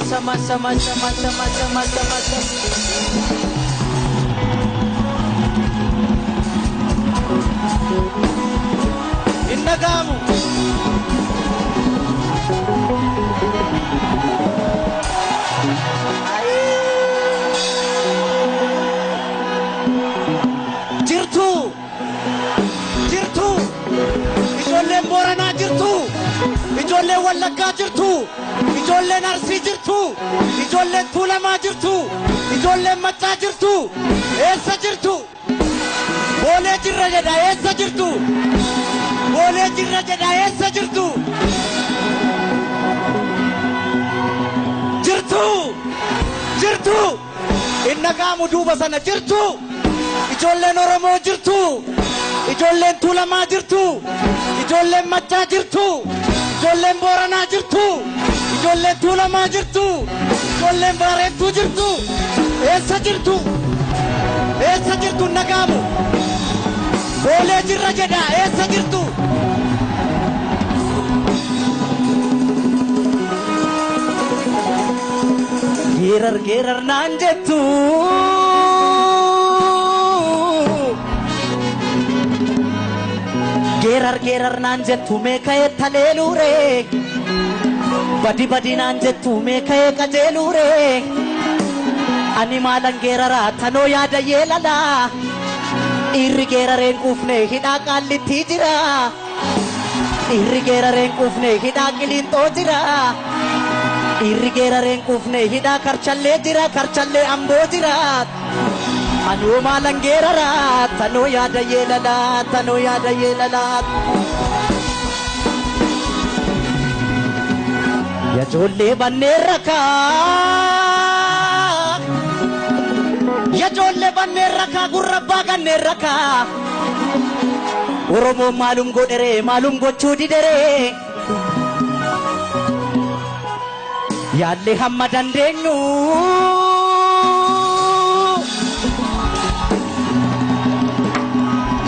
Sama sama sama sama sama sama. Innagamu. Jirtu. Jirtu. Ijoolleen Booranaa jirtu. Ijoolleen Wallaggaa jirtu. Ijoolleen Arsii jirtu. Ijoolleen Tuulamaa jirtu. Ijoolleen Maccaa jirtu. Eessa jirtu? Boolee jirra jedha, eessa jirtu? Boolee jirra jedha, eessa jirtu? Jirtu! Jirtu! Innagaamu duuba sana jirtu! Ijoolleen Oromoo jirtu! Ijoolleen Tuulamaa jirtu! Ijoolleen Maccaa jirtu! Ijoolleen Booranaa jirtu! Ijoolleen Tuulamaa jirtu! Ijoolleen Baarentuu jirtu! Eessa jirtu? Eessa jirtu nagaamu? Boolee jirra jedha, eessa jirtu? Geerar geerar naan jettu. Geerar geerar naan jettu mee ka'ee taleeluure. Badi badi naan jettu mee ka'ee qajeeluure. Ani maalan geeraraa tanoo yaada yeelalaa. Dhiirri geerareen quufne hidhaa qaallitti jira. Dhiirri geerareen quufne hidhaa qiliinxoo jira. Dhiirri geerareen quufne hidhaa karchallee jira, karchallee amboo jira. Anoo maalan geeraraa tanoo yaada yeelalaa, tanoo yaada yeelalaa. Yajoollee banneen rakaa. Yajoollee banneen rakaa, gurra abbaa ganneen rakaa. Oromoon maalum godheree, maalum gochuu dideree. Yaallee hamma dandeenyu.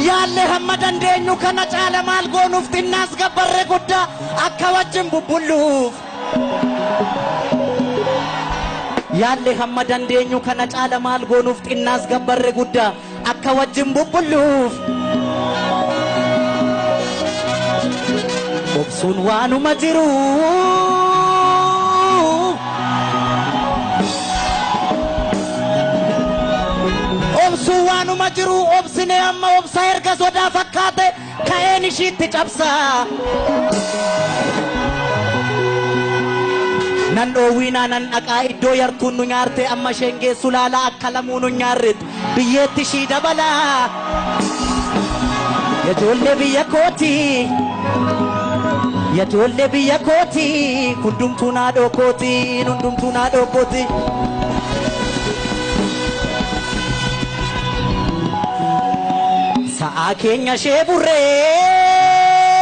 Yaallee hamma dandeenyu kana caala maal goonuuf xinnaas gabbarree guddaa akka wajjin bubbulluuf. Yaallee hamma dandeenyu kana caala maal goonuuf xinnaas gabbarree guddaa akka wajjin bubbulluuf. Obsuun waanuma jiru. Obsuun waanuma jiru, obsine amma obsa erga sodaa fakkaate ka'een ishiitti cabsaa. Nan dhoowwiinaa nan dhaqaa iddoo yartuun nu nyaarte amma isheen geessu laalaa akka lamuu nu nyaarretti biyyeetti ishii dabalaa. Yajoollee biyya kooti. Yajoollee biyya kooti. Hundumtuu naadhoo kooti. Hundumtuu naadhoo kooti. Sa'aa keenya ishee burree.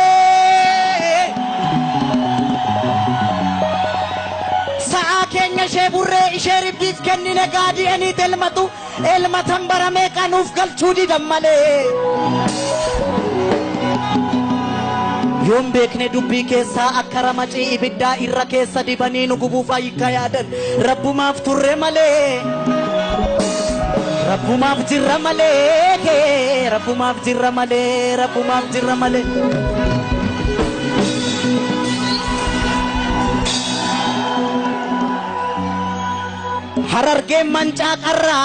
Sa'aa keenya ishee burree ishee ribdiif kennine gaadi'anii elmatu elmatan baramee qanuuf galchuu didan malee. Yoon beekne dubbii keessaa akka ramacii ibiddaa irra keessa dibanii nu gubuuf ayyika yaadan rabbumaaf turre malee. Rabbumaaf jirra malee, rabbumaaf jirra malee, rabbumaaf jirra malee. Harargeen mancaa qarraa.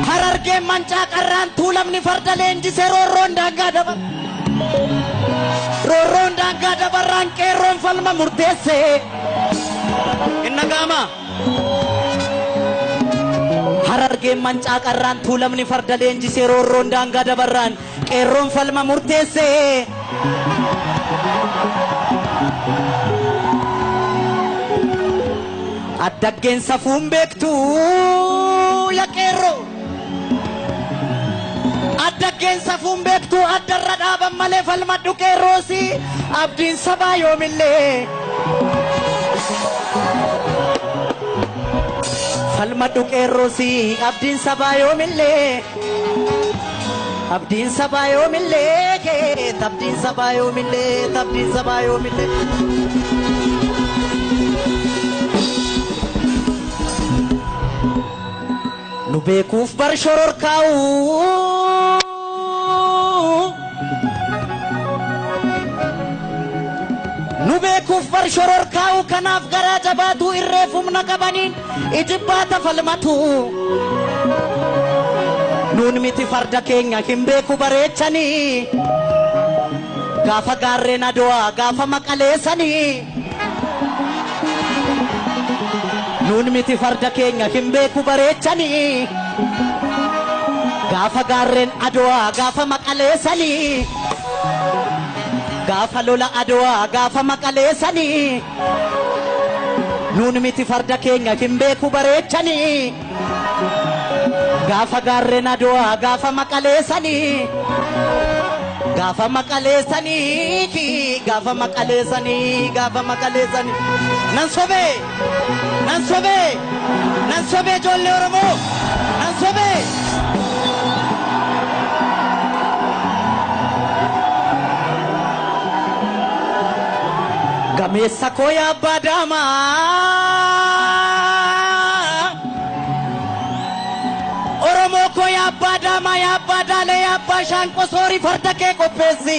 Harargeen mancaa qarraan tuulamni farda leenjisee roorroon daangaa dabar. Roorroon daangaa dabarraan qeerroon falma murteesse. Innagaama. Harargeen mancaa qarraan tuulamni farda leenjisee roorroon daangaa dabarraan Qeerroon falma murteesse. Addaggeen safuun beektu yaa qeerroo. Addaggeen safuun beektu addarra dhaaban malee falmadhu qeerroosi abdiin sabaa yoomillee. Falmadhu qeerroosi abdiin sabaa yoomillee. Abdiin sabaa yoomillee abdiin sabaa yoomillee abdiin sabaa yoomillee. Nu beekuuf bar shororkaa'u. Nu beekuuf bar shororkaa'u kanaaf garaa jabaatu irreef humna qabaniin ijibbaata falmatu. Nuun miti farda keenya hin beeku bareechanii. Gaafa gaarreen Adowaa gaafa maqaleessanii. Nuun miti farda keenya hin beeku bareechanii. Gaafa gaarreen Adowaa gaafa maqaleessanii. Gaafa lola Adowaa gaafa maqaleessanii. Nuun miti farda keenya hin beeku bareechanii. Gaafa gaarreen Adowaa gaafa maqaleessanii. Gaafa maqaleessanii gaafa maqaleessanii gaafa maqaleessanii. Nan sobee nan sobee nan sobee ijoollee Oromoo nan sobee. Gameessa koo yaa abbaa daamaa. Oromoo koo yaa abbaa daamaa yaa abbaa daalee yaa abbaa shaanqoo soorii farda kee qopheessi.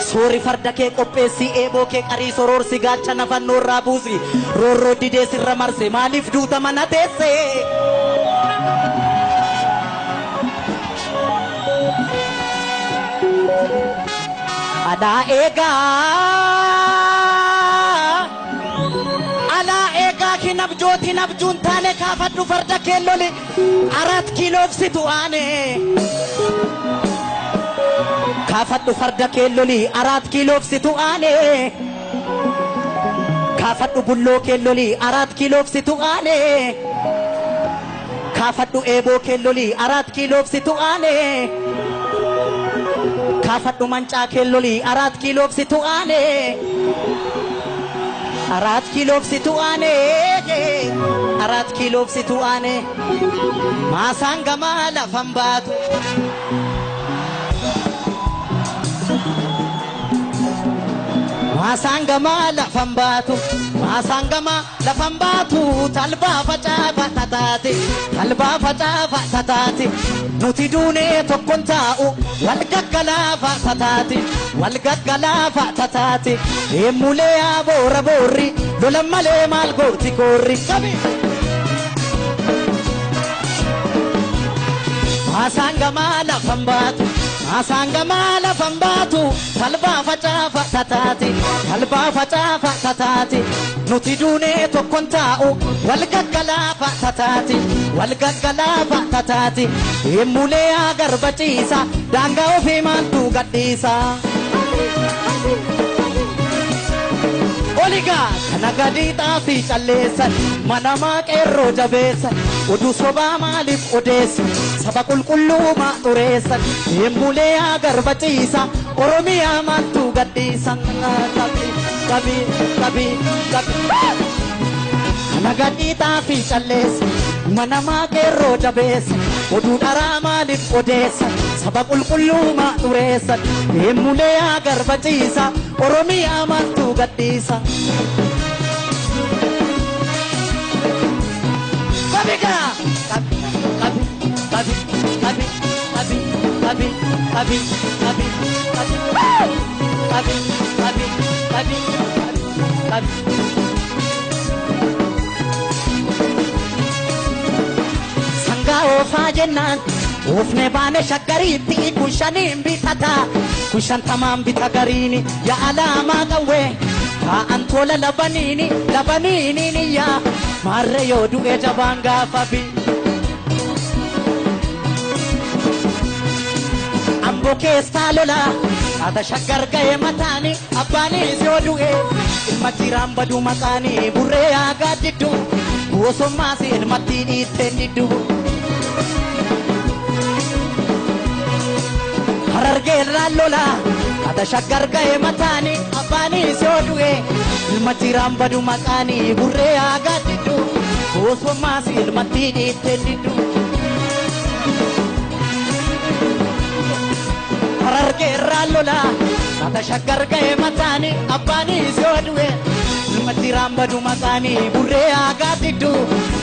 Soori farda kee qopheessi eeboo kee qarii soroorsi gaachana fannoo irraa buusi roorroo didee sirra marse maaliif duuta mana teesse. Alaa eegaa alaa eegaa hin abjootiin abjuun taane kaafadhu farda kee loli 4 kiiloof situ aane. Kaafadhu farda kee loli 4 kiiloof situ aane. Kaafadhu bulloo kee loli 4 kiiloof situ aane. Kaafadhu eeboo kee loli 4 kiiloof situ aane. Kaafadhu mancaa kee loli 4 kiiloof situ aane. 4 kiiloof situ aane. 4 kiiloof situ aane. Maasaan gamaa lafan baatu. Maasaan gamaa lafan baatu. Maasaan gamaa lafan baatu. Talbaa facaafa tataate. Talbaa facaafa tataate. Nuti duunee tokkoon taa'u. Wal gaggalaafa tataate. Wal gaggalaafa tataate. Deemulee yaa boora boorri. Lola malee maal gooti koorri. Qabi! Maasaan gamaa lafan baatu. Maasaan gamaa lafan baatu. Talbaa facaafa tataate. Talbaa facaafa tataate. Nuti duunee tokkoon taa'u. Wal gaggalaafa tataate. Wal gaggalaafa tataate. Deemulee yaa garba ciisa. Daangaa ofii maaltu gadhiisa. Oligaa kana gadi xaafii calleessan manamaa qeerroo jabeessan oduu sobaa maaliif odeessu saba qulqulluu maa xureessan deemulee yaa garba ciisa Oromiyaa maaltu gadhiisa. Qabi qabi qabi qabi. Kana gadi xaafii calleessan manamaa qeerroo jabeessan oduu dharaa maaliif odeessan saba qulqulluu maa xureessan deemulee yaa garba ciisa Oromiyaa maaltu gadhiisa. Qabigaa qabi qabi qabi qabi qabi qabi qabi qabi qabi qabi qabi qabi. Sangaa oofaa jennaan oofne baane shaggariitti kun shaniin bitata kun shantamaan bita gariini yaa alaamaa qawwee taa'an tola labaniini labaniini yaa maarree yoo du'e jabaan gaafa bi. Amboo keessaa lola Ata shaggar ga'e mataani abbaanis yoo du'e ilma jiraan badu maqaani burree aagaa diddu bosommaas ilmatti dhiitteen diddu. Harargeerraan lola ata shaggar ga'e mataani abbaanis yoo du'e ilma jiraan badu maqaani burree aagaa diddu bosommaas ilmatti dhiitteen diddu. Harargeerraan lola ata shaggar ga'e mataani abbaanis yoo du'e ilma jiraan badu maqaani burree aagaa diddu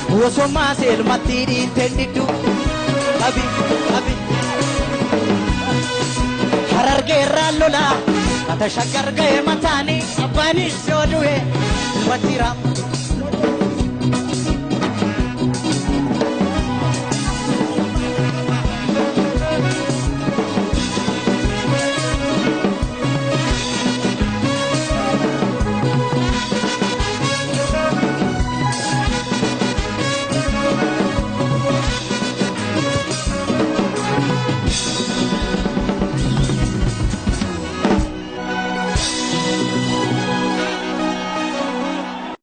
bosommaas ilmatti dhiitteen diddu. Qabi qabi. Harargeerraan lola ata shaggar ga'e mataani abbaanis yoo du'e ilma jiraan.